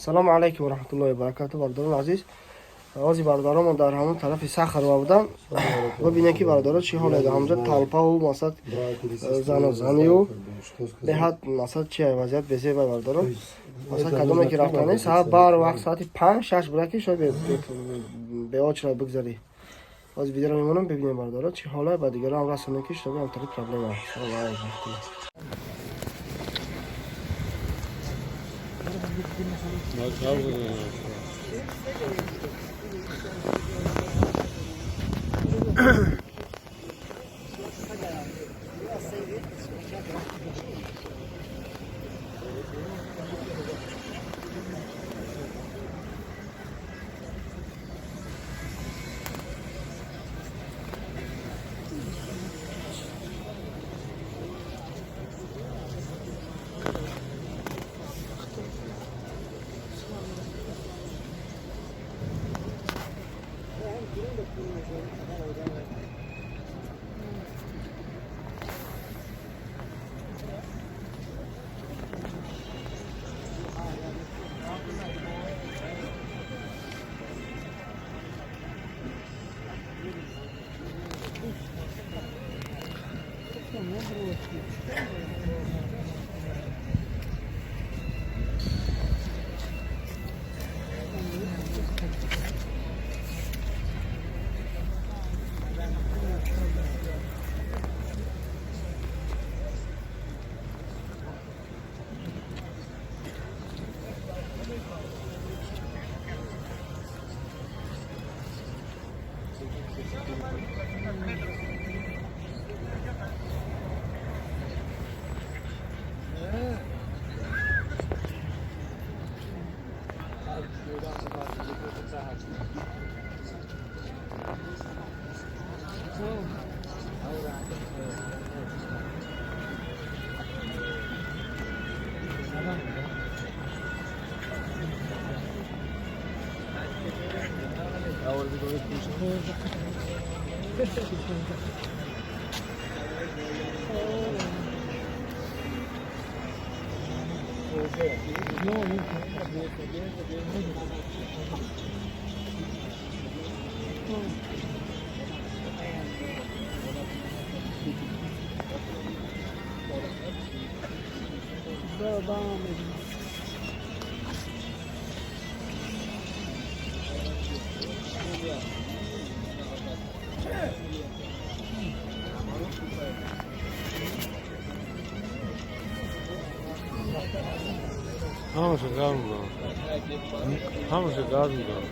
Салому алайкум ва раҳматуллоҳи ва баракатуҳ, бародарони азиз. Ози бародаронмон дар ҳамон тарафи Сахарова буданд. Бибинем, ки бародаро чӣ ҳоле дар ҳамҷа толпаву масад зану занию беҳад масад чи вазъият безеба, бародаро. Масад кадоме ки рафтани саат бар вақт соати 5-6 буда, ки шояд беочра бигзарӣ. Оз видеоро мемонам, бибинем, бародаро, чӣ ҳоле, ба дигарон ҳам расонем, ки шумо ҳамтари проблема. Салому алайкум. Ҳамаша гарм будам, ҳамаша гарм будам.